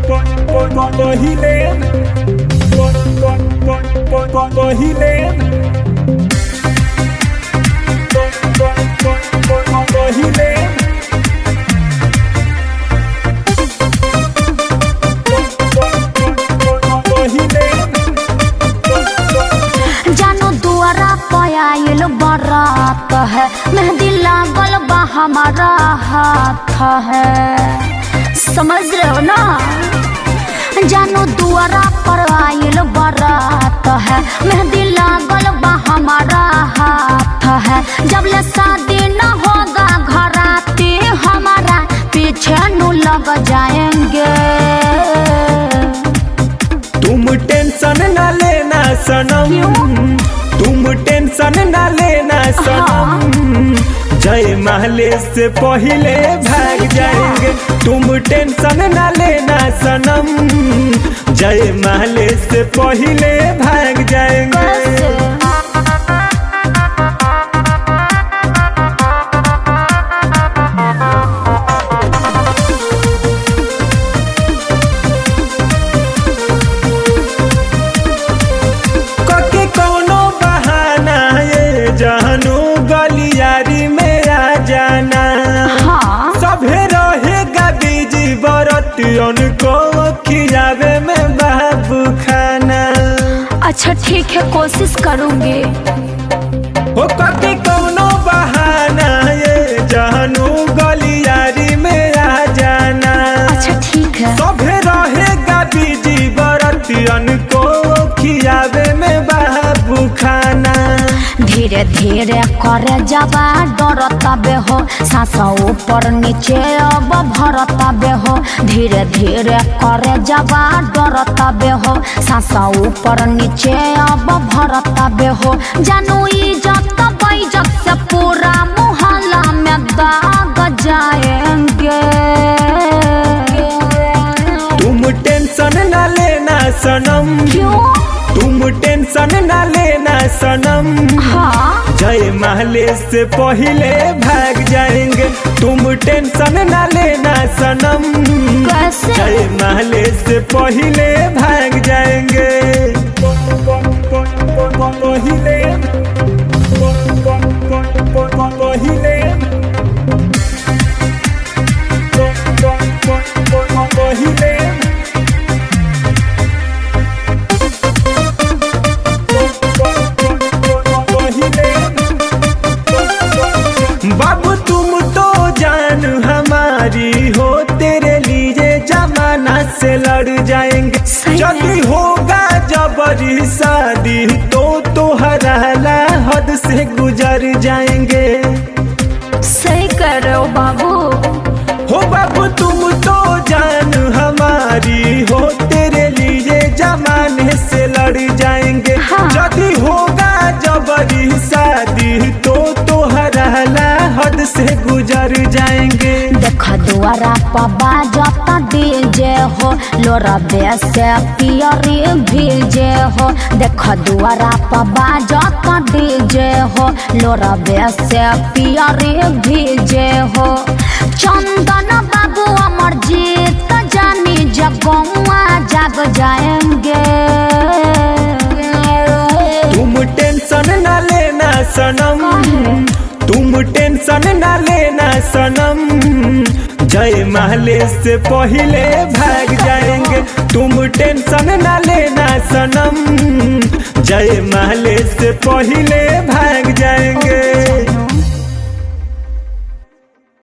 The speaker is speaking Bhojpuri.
पहिले पहिले पहिले। जानो दुआरा पयाइल बारात है, मेहंदी लागल बा हमारा हाथ है, समझ रहे हो ना। जानो दुआरा पर आइल बारात है, मेहंदी लागल बा हमारा हाथ है। जब ले शादी न होगा घराती हमारा पीछे नु लग जाएंगे। तुम टेंशन न लेना सनम, तुम टेंशन न लेना सनम, जय महले से पहले भाग जाएंगे। तुम टेंशन न लेना सनम, जय महले से पहले भाग जाएंगे। कैसे? कके कोनो बहाना ये जानू गलियारी में आ जाना। हाँ। सभे रहेगा बीजी बरतियन को खियावे में बाबू खाना। अच्छा ठीक है, कोशिश करूंगी। हो कके कोनो बहाना ये जानू गलियारी में आ जाना। अच्छा ठीक है। सभे रहेगा बीजी बरतियन को खियावे में बाबू खाना। धीरे धीरे करे जबा डरता हो, सांस ऊपर नीचे अब भरता हो। धीरे धीरे करे जबा डरता हो, सांस ऊपर नीचे अब भरता हो। जानू इज्जत बैजत से पूरा मोहल्ला में दाग जाएंगे। तुम टेंशन न लेना सनम, क्यों? तुम टेंशन न लेना सनम, हाँ। जय महले से पहले भाग जाएंगे। तुम टेंशन न लेना सनम, कैसे? जय महले से पहले भाग जाएंगे। पहिले पहिले पहिले। बाबू तुम तो जान हमारी हो, तेरे लिए जमाना से लड़ जाएंगे। सही है। यदि होगा जबरी शादी तो तोहरा हद से गुजर जाएंगे। सही कर रहे हो बाबू। हो बाबू तुम तो जान हमारी हो, तेरे लिए जमाने से लड़ जाएंगे। हाँ। यदि होगा जबरी शादी तो तोहरा हद से गुजर जाएंगे। देख दुआरा पबा जता डीजे हो, लोरा से पियरी भीजे हो। देख दुआरा पबा जता डीजे हो, लोरा से पियरी भीजे हो। चंदन बाबू अमर जीत जानी जगुआ जाग जाएंगे। तुम टेंशन न लेना सनम, तुम टेंशन न लेना सनम, जय महले से पहले भाग जाएंगे। तुम टेंशन न लेना सनम, जय महले से पहले।